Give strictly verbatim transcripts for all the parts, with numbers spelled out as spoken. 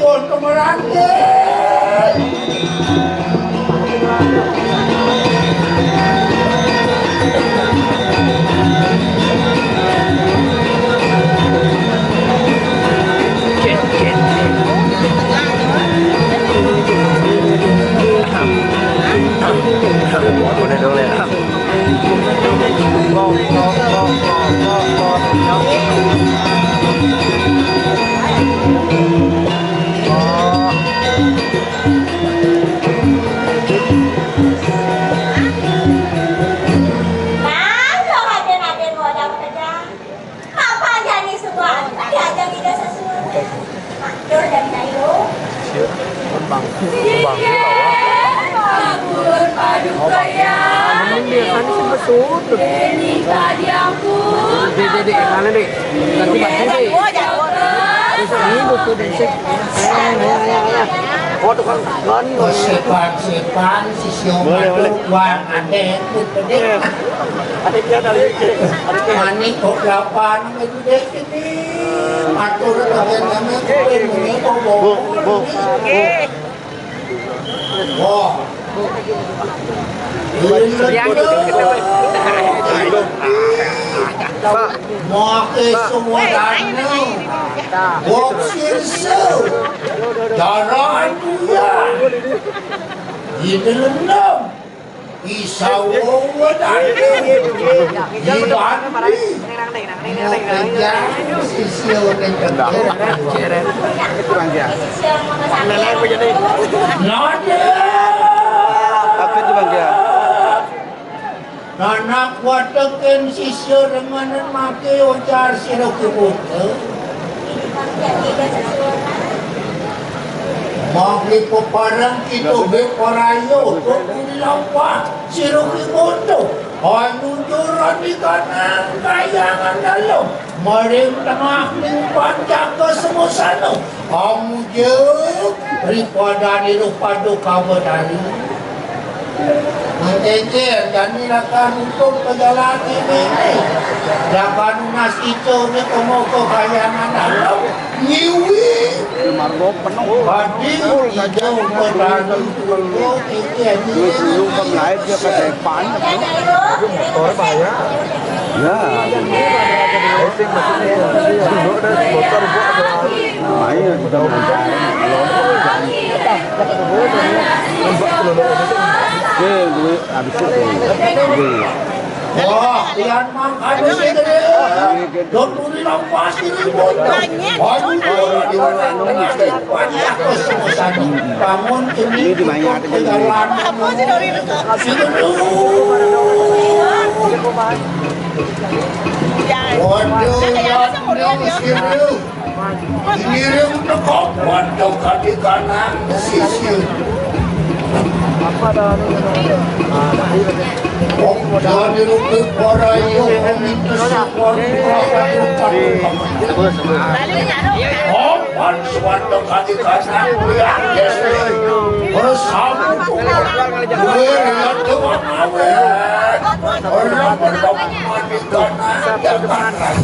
Untuk merangkul. Nah, lo aden-aden modal kerja. Apa jadi semua? Diajak kita sesuatu. Matur dan tayo. Bang, bang, Paduka ya. Ini biasanya sih betul. Ini tadi ampun. Dek, dek, dek, yang mana, Dek? Ganti baju, Dek. Terus ini butuh, Dek. Oh, tukang takon. Oh, sepan, sepan, sisyo. Boleh, boleh. Wah, ada itu, Dek. Ada dia dari, ada dia. Manik kok lapan, itu, Dek. Matur kalian kami, kowe muni apa, Bu, Bu, Bu. Wah. Pak. Make semua dana. Boksir se. Darah dia. Di dalam. Isawo wedane. Iwan. Sisyo ning. Nada. Apa itu, Bang, ya? Anak watekin sisyo renganan make ojar sira kuwata. Mangke peparang kita be paraya, kok kuli lampah sira kuwata. Anujur andi kanang kayangan dalem, maring tengah ning pancaka semusana. Amuja ripadane ruh Paduka Betari. Mencecer jani lakan nutup ke jalan ini. Lakan nunas ijo ni komo ke kayangan dalem. Ngiwi. Margo penuh. Padi ijo ke tani. Dulu, dulu kan lain dia ke depan. Motor bahaya. Ya. Racing maksudnya. Dulu ada motor, Bu, ada. Main kita belajar. Oke, dulu habis itu. Oke. Wah, pian mangkane sing gedhe. Don Turi lampah sing ribut. Waduh, banyak kos-kosan. Bangun ini dimainkan aja dulu. Sing gedhe. Waduh, ya, sing gedhe. Ngiring teka padha kadikana sisir. Wong dadi rupi para iya komitus. Papan suwata kadikana. Bersama. Gue rela dewa mawe. Orang berdoa mati karena jabatan.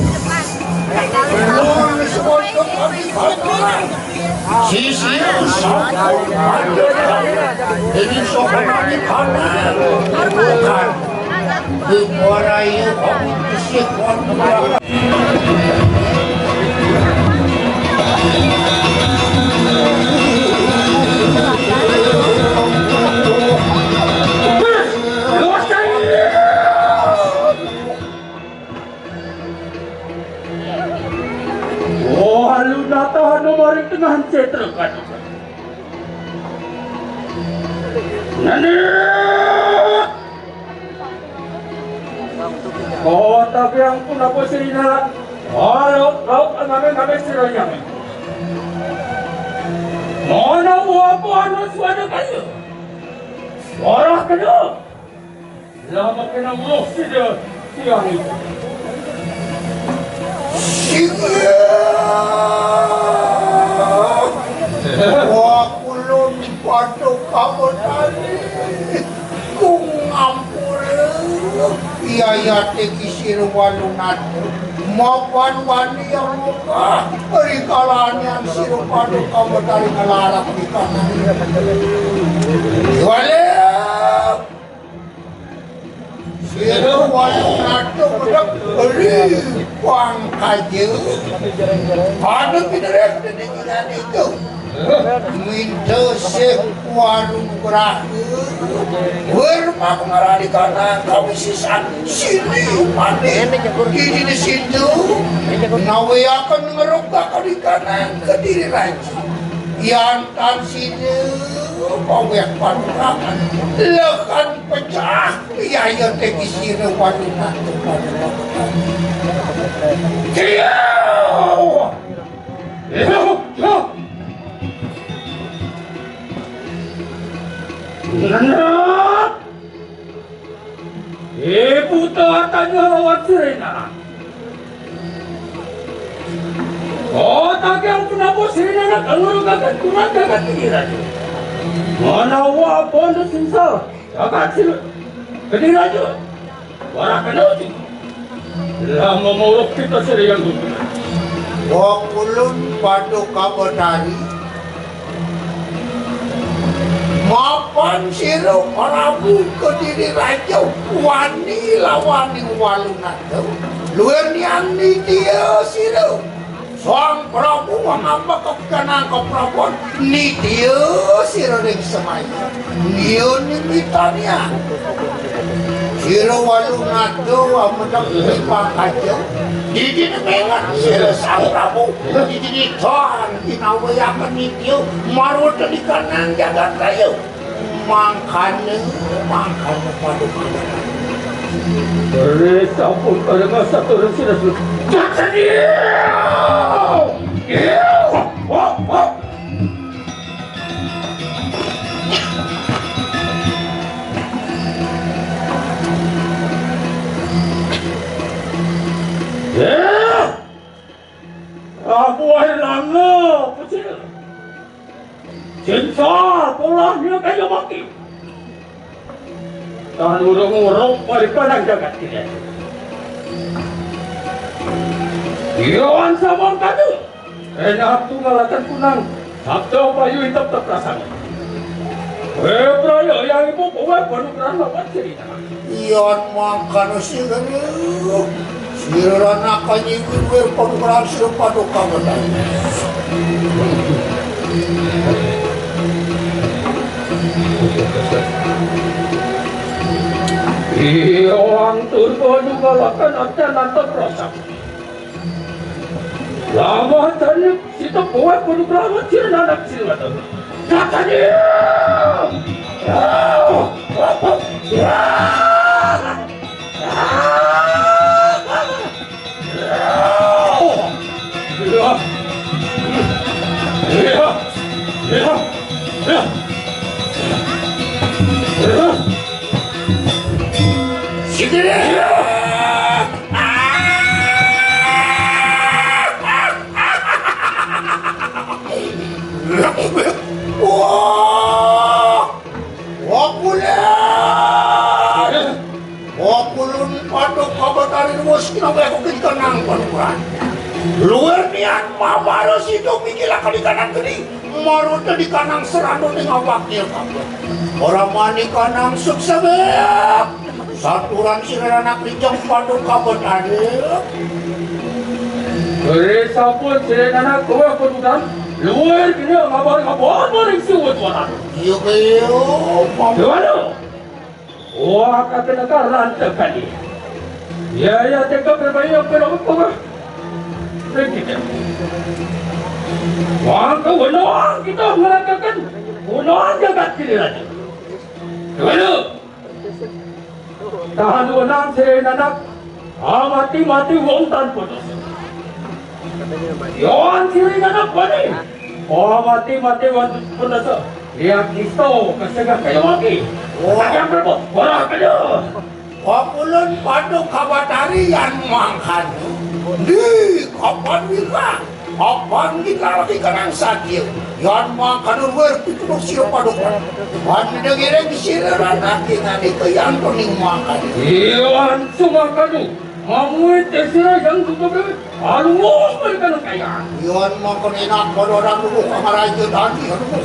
Sisi usah. Ini sokongan di kanan. Bukan. Di muara iya, kamu sih, kamu. Oh, alun datang anu maring tengah cetra kan. Nani? Oh, tapi ampun apa sirina. Halo, kau kenapa ngambil siranya? Mana buah-buahan suara kaya? Suara kena. Lama kena musuh dia, siang itu. Siang. Wah, kulon pada kamu tadi. Kung ampura. Iya, iya, teki sira walunat. Mapan wani yang muka, rikalané sira Paduka Betari nglarang di kanan. Walem. Sira Walunaga pedek ri pangkaja. Pada pineres dening inan itu. Minta sih waru nugraha. Wir mak ngarani kana kawisisan sini mati. Dini situ. Nawiaken ngeruk bakal di kana Kediri Raja. Yan tan sini pawek panurangan. Lekan pecah. Iya, iya, tegi sira Walunaga. Ciao! Ciao! Ciao! Nenek! Ibu telah tanya lawan sirina. Oh, tak yang kenapa sirina nak ngerugakan kurang jagat pikiran. Mana wapon sing salah? Kakak sila. Kediri Raja. Wara kena uji. Lah memuruk kita sira yang gugur. Wong ulun Paduka Betari. Mapan sira Prabu Kediri Raja wani lawan Walunaga. Luwih niang nitya sira. Sang Prabu ngambek kanang kaprabon, nitya sira ring semaya. Iya nimitanya. Sira Walunaga amedek di pangkaja. Didine mengat sira Sang Prabu. Didine tan inawiaken nitya marwata di kanang jagat raya. Mangkane, mangkane Paduka. Dari sampun pada masa turun sira sudah. Iya. Iya. Wah, wah. Ya. Aku air langa, kecil. Cinta polahnya kaya mati. Tan urung urung balik padang jagat kita. Iwan samang kadu. Enak tu ngalakan kunang. Sabda payu itep teprasan. Eh, prayo yang ibu kowe penuh kerana buat cerita. Iyan mangkana sira. Sira naka nyiwir wir panugrahan sira Paduka Betari. Iya, wang turba nyugalaken acan antar prasang. Lama tadi kita buat panugrahan sira nanak sira. Katanya. Wah! Wah, kulun! Wah, kulun Paduka Betari ruwes kina weko kini kenang panukuran. Luwir nian mabara situ mikir lakon di kanan geni. Marwata di kanang serandut ing awak dia kabeh. Ora mani kanang suksebek. Saturan sira anak rijeng Paduka Betari. Beri sampun sira anak kowe kedudukan. Luwir kini ngabar-ngabar maring suwut wanan. Iya, iya, Pak. Gimana? Wah, kata negara lantakan dia. Ya, ya, teka berbahaya, berapa, berapa? Begitu. Wah, kewenangan kita mengatakan, kewenangan jagat kini lagi. Gimana? Tahan wenang sira anak, ah, mati-mati wong tanpa dosa. Yoan sira anak bani, ah, mati-mati wong tanpa dosa. Lihat isto kesegah kayu mati. Wah. Sayang berapa? Ora kaya. Wah, ulun Paduka Betari yan mangkana. Di kapan wira? Apan kita lagi kenang sadia. Yan mangkana luwir pituduh sira Paduka. Wan ngiring sira lan ati nani kayang kuning mangkana. Iwan sumakadu. Mamuit ka sira yang tutup dewi. Alungos mereka nang kaya. Yon mangkon enak pada orang dulu kamar aja tadi. Aduh,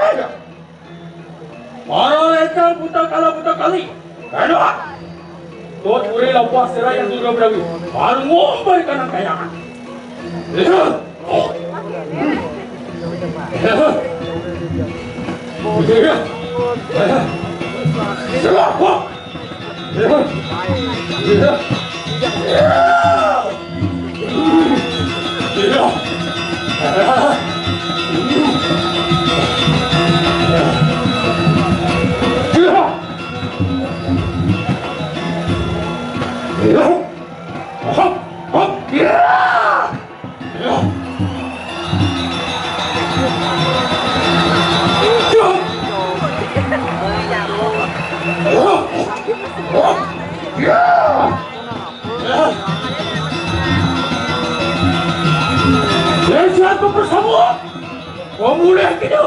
aduh. Para eka buta kala buta kali. Kano? Tot uri lapas sira yang tutup dewi. Alungos mereka nang kaya. Siapa bersama? Pemuda kita.